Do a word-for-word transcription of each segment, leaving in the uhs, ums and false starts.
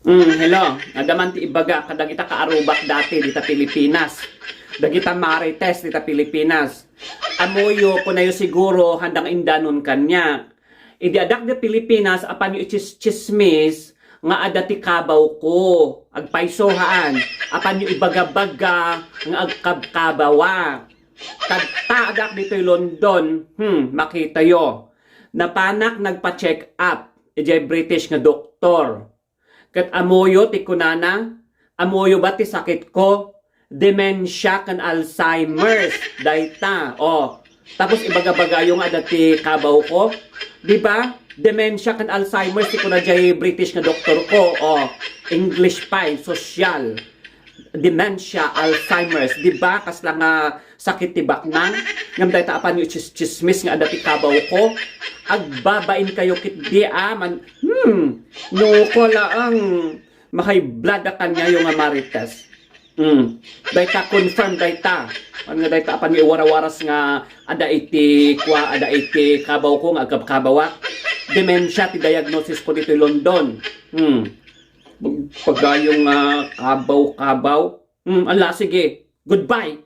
Mm, hello. Adda man ti ibaga kadagita kaarubak dati dita Pilipinas. Dagita marites dita Pilipinas. Amoyo, kunayo siguro, handang indanon kaniak. Idi addak di Pilipinas, apanyo ichismis nga adda ti kabaw ko. Agpayso haan. Apanyo ibaga-baga nga agkabkabawa. Tadta addak ditoy London. Hmm, makitayo. Napanak nagpa-check up. Idiay British nga doktor. Ket amoyo ti kunana, amoyo ba ti sakit ko? Dementia ken Alzheimer's, dayta. O, tapos ibaga-bagayo nga adda ti kabaw ko? Di ba? Dementia ken Alzheimer's ti kuna jay British nga doktor ko. O, English pay, social. Dementia, Alzheimer's, di ba? Kasla nga sakit ti baknang. Ngem dayta apanyo chis-, chismis nga adda ti kabaw ko. Agbabain kayo ket di a man, hmm, no ko laeng ma-high blood a kaniayo nga marites. Hmm. Dayta confirm dayta. Haan nga dayta apanyo iwarawaras nga adda iti kua, adda iti kabaw ko nga agkabkabawak. Dementia ti diagnosis ko ditoy London. Hmm. Pagayo nga kabaw-kabaw. Hmm, ala, sige. Goodbye.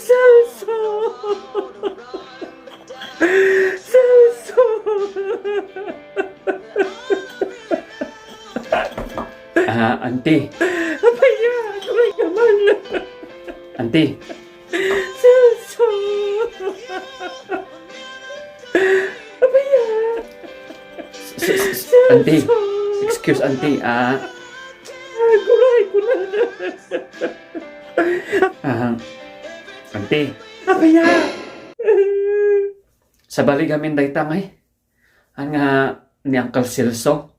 Celso! Celso! Ah, auntie. Apay, ya, agay ka man. Auntie. Celso! Apay, ya. S-, s-, s-, auntie. Celso! Excuse, auntie. Ah. Aguray ko na. Ah, auntie. Apay, ya. Sabali gamin dayta ngay. Ania ni Uncle Celso?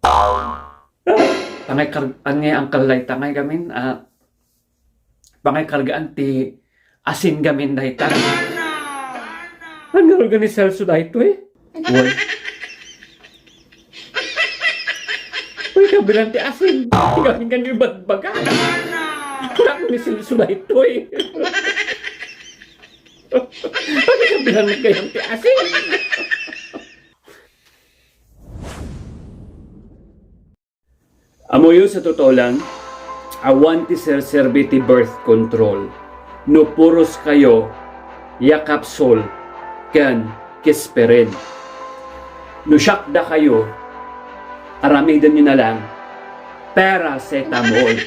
Pangay kar-, ania Uncle dayta ngay gamin, ah, pangay kargaan ti asin gamin dayta. Ania ngarud ni Celso daytoy? Uy. Uy, kabilan ti asin. Ti gamin kan ibagbaga. Anak ni Celso daytoy. Pagkabilan gayam ti asin. Amoyo sa totoo lang, awan ti serserbi ti birth control no puros kayo ya capsule ken kispirin. No siakda kayo, aramiden nyo na lang paracetamol.